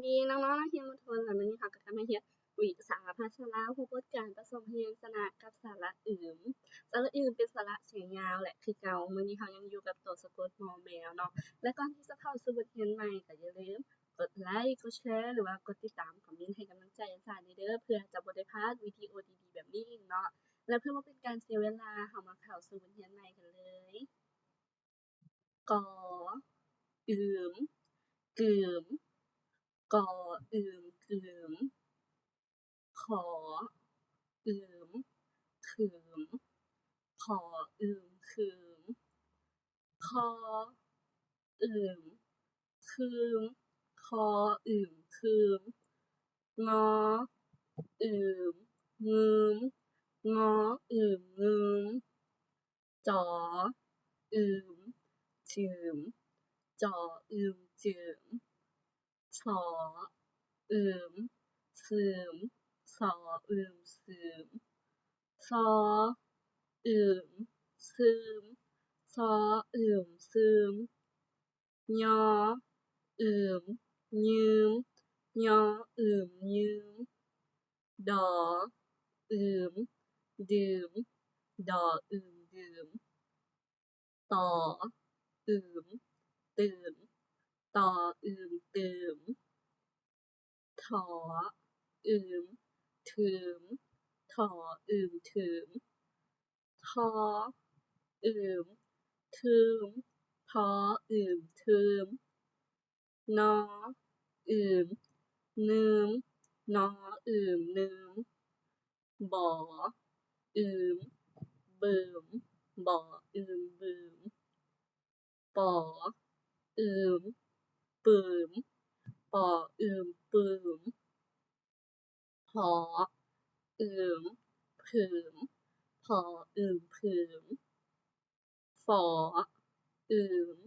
ດີນ້ອງໆ ນັກຮຽນທຸກຄົນ ແລະ ມື້ນີ້ເຮົາກໍກັບມາຮຽນວິຊາພາສາລາວ ພວກບົດການປະສົມພະຍັນຊະນະກັບສະຫຼະອຶມ. ສະຫຼະອຶມເປັນສະຫຼະສຽງຍາວ ແລະ ຄືເກົ່າ ມື້ນີ້ເຮົາຍັງຢູ່ກັບຕົວສະກົດ ມໍແມວ ເນາະ. ແລະ ກ່ອນທີ່ຈະເຂົ້າສູ່ບົດຮຽນໃໝ່ ກໍຢ່າລືມກົດໄລ, ກົດແຊ ຫຼືວ່າກົດຕິດຕາມ, ຄອມເມັນໃຫ້ກຳລັງໃຈອາຈານແດ່ເດີ້ ເພື່ອຈະບໍ່ໄດ້ພາດວິດີໂອດີໆແບບນີ້ອີກເນາະ. ແລະ ເພື່ອບໍ່ເປັນການເສຍເວລາ ເຮົາມາເຂົ້າສູ່ບົດຮຽນໃໝ່ກັນເລີຍ. ກ ອຶມ ກຶມ ກ ອຶມ ກຶມ ຂ ອຶມ ກຶມ ຂ ອຶມ ຄຶມ ຄ ອຶມ ຄຶມ ຄ ອຶມ ຄຶມ ງ ອຶມ ງຶມ ງ ອຶມ ງຶມ ຈ ອຶມ ຈຶມ ຈ ອຶມ ຈຶມ ຊ ອຶມ ຊຶມ ຊ ອຶມ ຊຶມ ຊ ອຶມ ຊຶມ ຊ ອຶມ ຊຶມ ຍ ອຶມ ຍຶມ ຍ ອຶມ ຍຶມ ດ ອຶມ ດື່ມ ດ ອຶມ ດື່ມ ຕ ອຶມ ຕື່ມ ຕ ອຶມ ຕື່ມ ຖ ອຶມ ຖືມ ຖ ອຶມ ຖືມ ທ ອຶມ ທຶມ ທ ອຶມ ທຶມ ນ ອຶມ ນຶມ ນ ອຶມ ນຶມ ບ ອຶມ ບຶມ ບ ອຶມ ບຶມ ປ ອຶມ ປຶມ ປ ອຶມ ປຶມ ຜ ອຶມ ຜຶມ ຜ ອຶມ ຜຶມ ຝ ອຶມ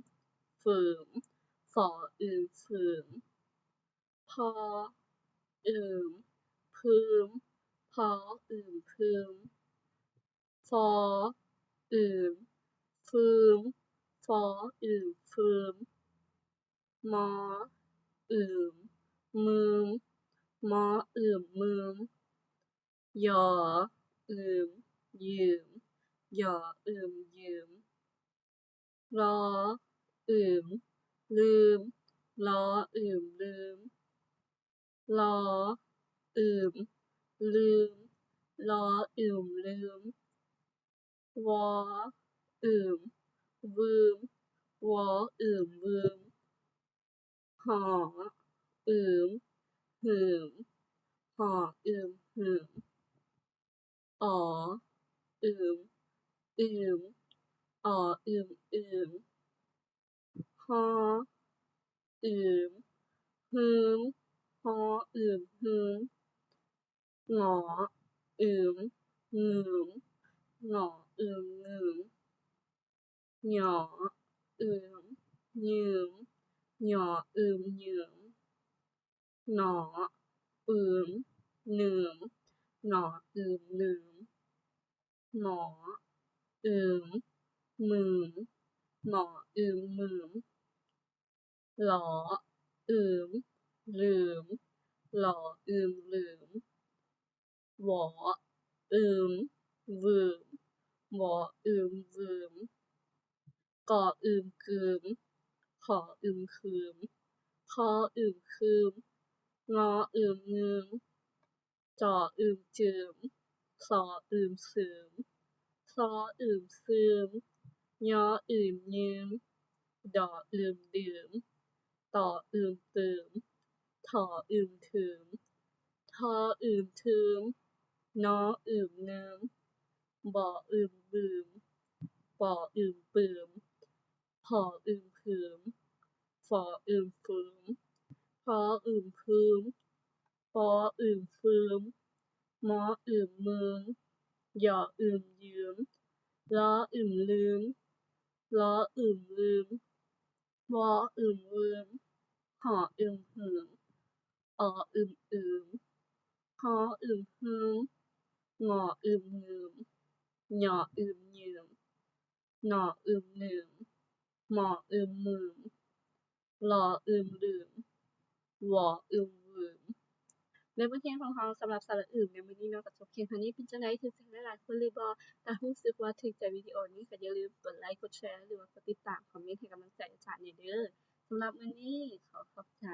ຝຶມ ຝ ອຶມ ຝຶມ ພ ອຶມ ພຶມ ພ ອຶມ ພຶມ ຟ ອຶມ ຟຶມ ຟ ອຶມ ຟຶມ ມ ອຶມ ມຶມ ມ ອຶມ ມຶມ ຢ ອຶມ ຢິມ ຢ ອຶມ ຢິມ ລ ອຶມ ລືມ ລ ອຶມ ລືມ ລ ອຶມ ລືມ ລ ອຶມ ລືມ ວ ອຶມ ວຶມ ວ ອຶມ ວຶມ ຫ ອຶມ ຫຶມ ຫ ອຶມ ຫຶມ ອໍ ອຶມ ອຶມ ອໍ ອຶມ ອຶມ ຮ ອຶມ ຮຶມ ຮ ອຶມ ຮຶມ ງ ອຶມ ງຶມ ງ ອຶມ ງຶມ ຫຍ ອຶມ ຍຶມ ຫຍ ອຶມ ຍຶມ ໜ ອຶມ ໜຶມ ໜ ອຶມ ໜຶມ ມ ອຶມ ມຶມ ມ ອຶມ ມຶມ ລ ອຶມ ລືມ ລ ອຶມ ລືມ ວ ອຶມ ວຶມ ວ ອຶມ ວຶມ ກ ອຶມ ກຶມ ຂ ອຶມ ຂຶມ ຄ ອຶມ ຂຶມ ງ ອຶມ ງຶມ ຈ ອຶມ ຈືມ ຊ ອຶມ ຊຶມ ຊ ອຶມ ຊຶມ ຍ ອຶມ ຍືມ ດ ອຶມ ດື່ມ ຕ ອຶມ ຕື່ມ ຖ ອຶມ ຖືມ ທ ອຶມ ທຶມ ນ ອຶມ ງືມ ບ ອຶມ ບືມ ປ ອຶມ ປືມ ຜ ອຶມ ຜືມ ຝ ອຶມ ຝືມ ພ ອຶມ ຜືມ ປ ອຶມ ຝືມ ມ ອຶມ ມຶມ ຢ ອຶມ ຢືມ ລ ອຶມ ລືມ ລ ອຶມ ລືມ ວ ອຶມ ວືມ ຫ ອຶມ ຫືມ ອ ອຶມ ອືມ ຮ ອຶມ ຫືມ ງ ອຶມ ງືມ ຍ ອຶມ ຍືມ ນ ອຶມ ນຶມ ມ ອຶມ ມຶມ ລ ອຶມ ລຶມ ວ ອຶມ ວືມ. ແລະ ບົດຮຽນຂອງເຮົາສຳລັບສະຫຼະອຶມໃນມື້ນີ້ເນາະ ກໍຈົບພຽງເທົ່ານີ້. ເປັນຈັ່ງໃດ? ຖືກໃຈຫຼາຍໆຄົນຫຼືບໍ່? ຖ້າຮູ້ສຶກວ່າຖືກໃຈວິດີໂອນີ້ ກໍຢ່າລືມກົດໄລ ກົດແຊ ຫຼືວ່າກົດຕິດຕາມ, ຄອມເມັນໃຫ້ກຳລັງໃຈອາຈານແດ່ເດີ້. ສຳລັບມື້ນີ້ ຂໍຂອບໃຈ.